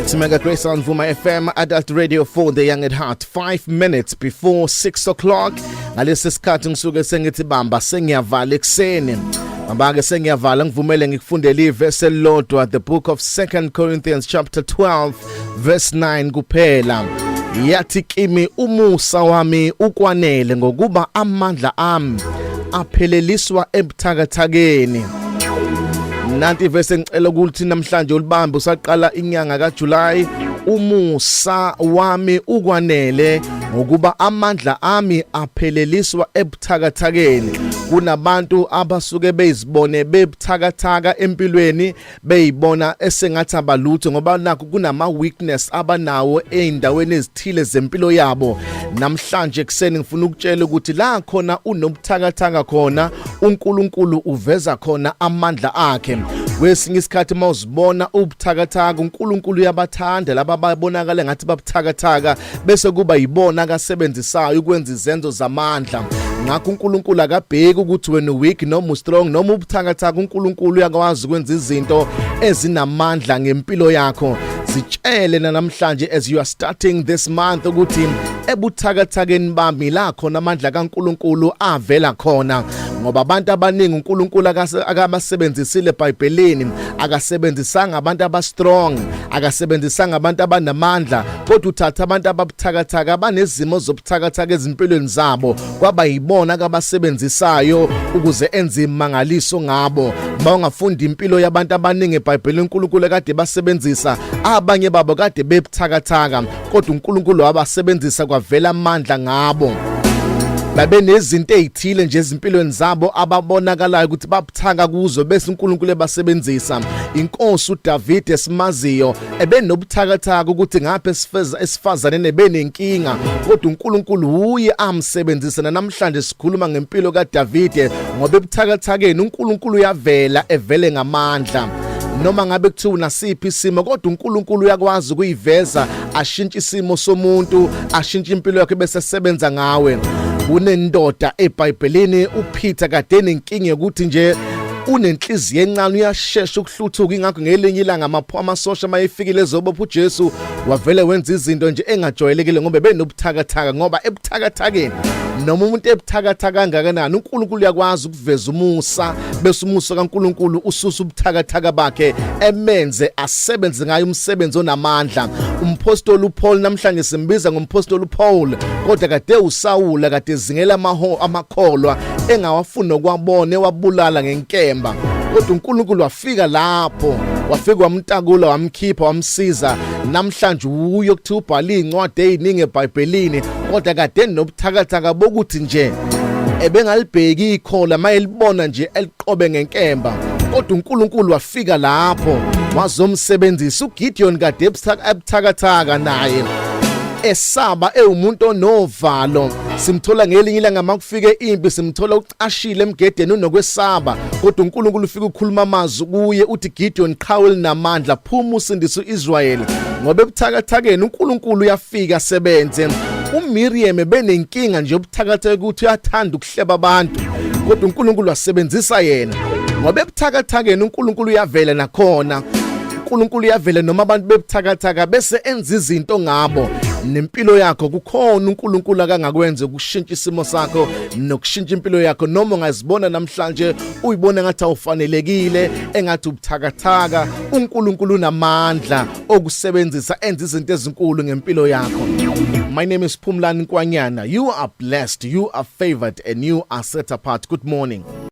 It's Mega Grace on Vuma FM, Adult Radio for the Young at Heart. 5 minutes before 6 o'clock. Ngalesi sikhathi ngisuke sengithi bamba, sengiyavala ekuseni. Bamba ke, sengiyavala. Ngivumele ngikufundele ivesi elilodwa, the book of 2 Corinthians chapter 12 verse 9 kuphela. Yathi kimi, "Umusa wami ukwanele, ngokuba amandla ami apheleliswa ebuthakathakeni." Nanti ivesi engicela ukuthi namhlanje ulibambe usaqala inyanga kaJuly: "Umusa wami ukwanele, ngokuba amandla ami apheleliswa ebuthakathakeni." Kunabantu abasuke beyizibone bebuthakathaka empilweni, beyibona esengathi abalutho ngoba nakho kunama weakness abanawo eindaweni ezithile zempilo yabo. Namhlanje kuseni ngifuna ukutshela ukuthi la khona unobuthakathaka khona, uNkulunkulu uveza khona amandla akhe. Kwesinye isikhathi mawuzibona ubuthakathaka, uNkulunkulu uyabathanda laba babonakala ngathi babuthakathaka, bese kuba yibona akasebenzisayo ukwenza izenzo zamandla. Ngakho uNkulunkulu akabheki ukuthi wena weak noma strong noma ubuthakathaka. uNkulunkulu uyakwazi ukwenza izinto ezinamandla ngempilo yakho. Zitshele namhlanje as you are starting this month ukuthi ebuthakathakeni bami la khona amandla kaNkulunkulu avela khona, ngoba abantu abaningi uNkulunkulu akabasebenzisile eBhayibhelini, akasebenzisanga abantu abastrong, akasebenzisanga abantu abanamandla, kodwa uthatha abantu ababuthakathaka, abanezimo zobuthakathaka ezimpilweni zabo, kwaba yibona akabasebenzisayo ukuze enze imangaliso ngabo. Mawungafunda impilo yabantu abaningi eBhayibhelini uNkulunkulu kade basebenzisa, abanye babo kade bebuthakathaka, kodwa uNkulunkulu wabasebenzisa, kwavela amandla ngabo. Babe nezinto ezithile nje ezimpilweni zabo ababonakalayo ukuthi babuthaka kuzo, bese uNkulunkulu ebasebenzisa. Inkosi uDavid esimaziyo ebenobuthakathaka ukuthi ngapha esifazaneni ebenenkinga, kodwa uNkulunkulu uye amsebenzisa. Namhlanje sikhuluma ngempilo kaDavid, ngoba ebuthakathakeni uNkulunkulu uyavela, evele ngamandla. Noma ngabe kuthiwa unasiphi isimo, kodwa uNkulunkulu uyakwazi ukuyiveza, ashintshe isimo somuntu, ashintshe impilo yakhe, bese sebenza ngawe. Kunendoda eBhayibhelini, uPeter, kade nenkinga yokuthi nje unenhliziyo encane, uyashesha ukuhluthuka. Ingakho ngelinye ilanga amasosha mayefikile ezobopha uJesu, wavele wenza izinto nje engajwayelekile ngoba benobuthakathaka, ngoba ebuthakathakeni, noma umuntu ebuthakathaka kangakanani, uNkulunkulu uyakwazi ukuveza umusa, bese umusa kaNkulunkulu ususa ubuthakathaka bakhe, emenze asebenze ngayo umsebenzi onamandla. Umpostoli uPaul, namhlanje simbiza ngompostoli uPaul, kodwa kade uSawula, kade zingela amakholwa, engawafuni nokwabona, ewabulala ngenkemba, kodwa uNkulunkulu wafika lapho, wafika wamtakula, wamkhipha, wamsiza. Namhlanje uyo kuthiwa ubhala incwadi eziningi eBhayibhelini, kodwa kade nobuthakathaka bokuthi nje ebengalibheki ikhola, mayelibona nje eliqobe ngenkemba, kodwa uNkulunkulu wafika lapho wazomsebenzisa. uGideon kade ebuthakathaka naye, esaba, ewumuntu onovalo. Simthola ngelinye ilanga makufike impi, simthola ucashile emgedeni, unokwesaba, kodwa uNkulunkulu ufika ukhuluma amazwi kuye, uthi, "Gideon, qhawe linamandla, phuma usindise uIsrael," ngoba ebuthakathakeni uNkulunkulu uyafika sebenze. uMiriam benenkinga nje obuthakathaka ukuthi uyathanda ukuhleba abantu, kodwa uNkulunkulu wasebenzisa yena, ngoba ebuthakathakeni uNkulunkulu uyavela nakhona. uNkulunkulu uyavela noma abantu bebuthakathaka, bese enza izinto ngabo. Nempilo yakho kukhona uNkulunkulu akangakwenza ukushintsha isimo sakho nokushintsha impilo yakho, noma ungazibona namhlanje uyibona ngathi awufanelekile, engathi ubuthakathaka. uNkulunkulu unamandla okusebenzisa, enza izinto ezinkulu ngempilo yakho. My name is Phumlani Nkwanyana. You are blessed, you are favored and you are set apart. Good morning.